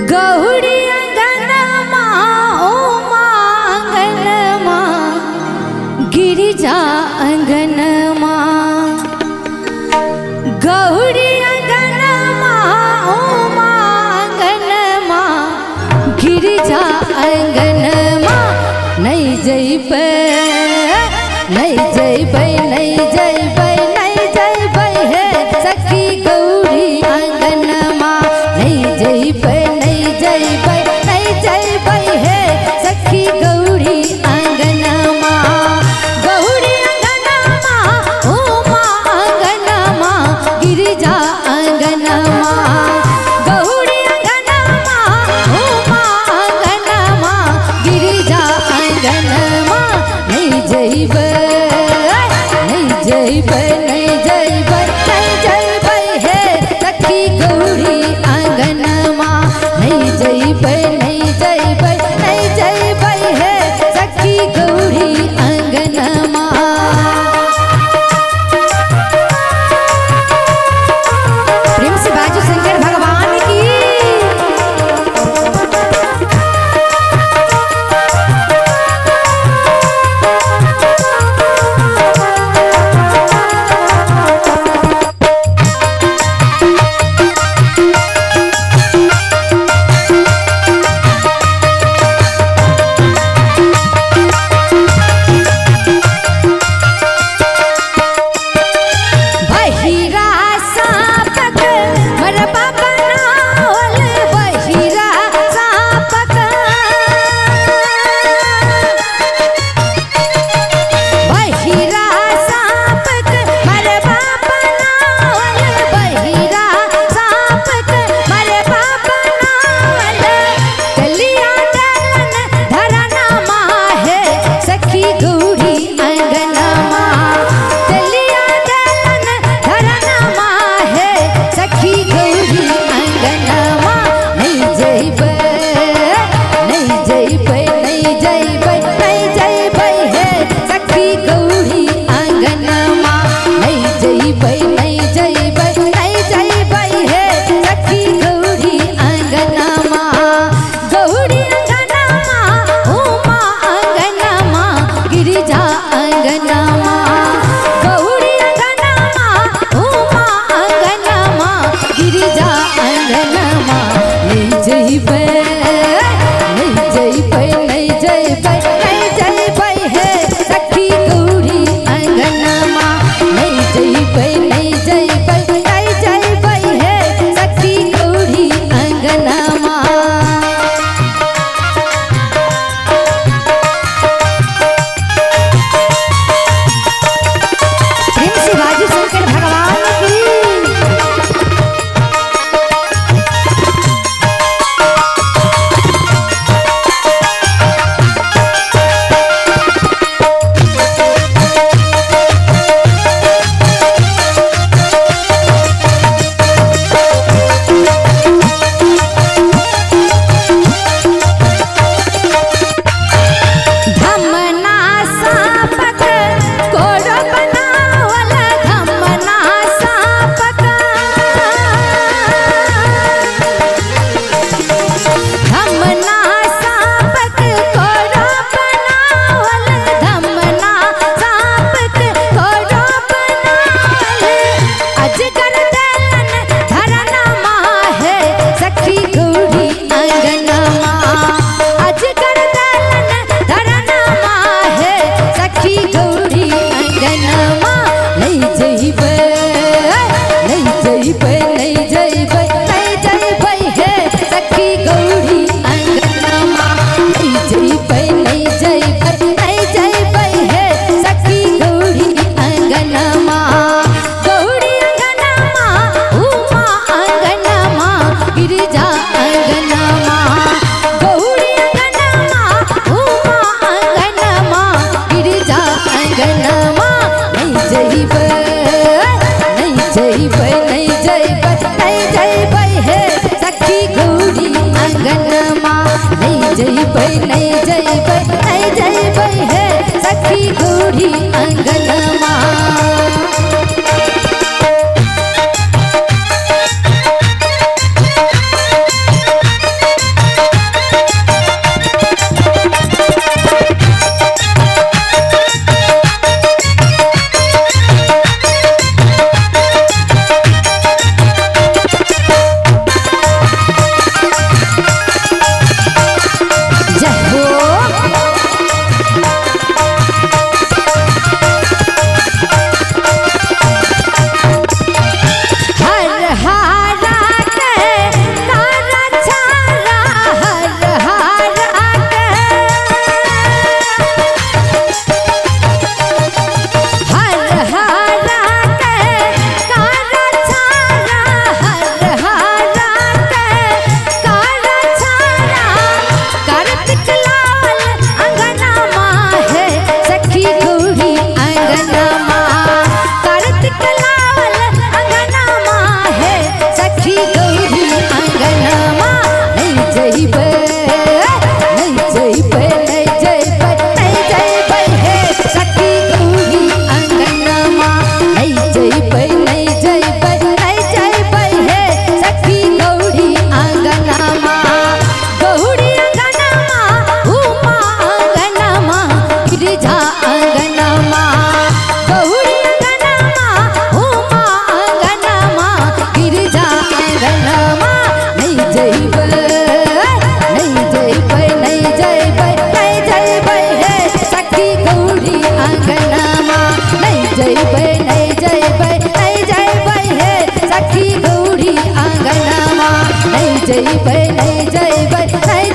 गौरी अंगनमा उमा अंगनमा गिरिजा अंगनमा। गौरी अंगनमा उमा अंगनमा गिरिजा अंगनमा। नहीं जइबै नहीं जइबै नहीं जइबै नहीं जइबै हे सखी गौरी अंगनमा। नहीं जइबै नहीं जइबै नहीं जइबै हे सखी गौरी अंगनमा। गौरी अंगनमा उमा अंगनमा गिरिजा अंगनमा। गौरी अंगनमा उमा अंगनमा गिरिजा अंगनमा। नहीं जइबै नहीं जइबै नहीं जइबै नहीं जइबै हे सखी गौरी अंगनमा। नहीं जइबै नहीं जइबै नहीं जइबै हे सखी गौरी अंगनमा। प्रेम से बाजू शंकर भगवान की। बहिरा साँपक मरबा बनावल। बहिरा साँपक बहिरा साँपक मरबा बनावल। बहिरा साँपक मरबा बनावल। कलिया दलन धरनमा है सखी गौरी अंगनमा। कलिया दलन धरनमा है सखी गौरी अंगनमा। नहीं जइबै नहीं जइबै नहीं जइबै नहीं जइबै हे सखी गौरी अंगनमा। नहीं जइबै नहीं जइबै नहीं जइबै हे सखी गौरी अंगनमा। गौरी अंगनमा उमा अंगनमा गिरिजा अंगनमा। गौरी अंगनमा उमा अंगनमा गिरिजा अंगनमा। नहीं जइबै नहीं जइबै नहीं जइबै नहीं जइबै हे सखी गौरी अंगनमा। नहीं जइबै नहीं जइबै नहीं जइबै हे सखी गौरी अंगनमा। प्रेम से बाजू शंकर भगवान की। धमना साँपक कोर बनावल। धमना साँपक धमना साँपक कोर बनावल। धमना साँपक कोर बनावल। अजगर दलन धरनमा है सखी गौरी अंगनमा। अजगर दलन धरनमा है सखी गौरी अंगनमा। नहीं जइबै नहीं जइबै नहीं जइबै नहीं जइबै हे सखी गौरी अंगनमा। नहीं जइबै नहीं जइबै नहीं जइबै हे सखी गौरी अंगनमा। गौरी अंगनमा उमा अंगनमा गिरिजा अंगनमा। गौरी अंगनमा उमा अंगनमा गिरिजा अंगनमा। नहीं जइबै नहीं जइबै नहीं जइबै नहीं जइबै हे सखी गौरी अंगनमा। नहीं जइबै नहीं जइबै नहीं जइबै हे सखी गौरी अंगनमा। जइबै, नहीं जइबै, नहीं जइबै, नहीं जइबै हे सखी गौरी आंगनमा। नहीं जइबै, नहीं जइबै, नहीं जइबै हे सखी गौरी आंगनमा। नहीं जइबै, नहीं जइबै, नहीं।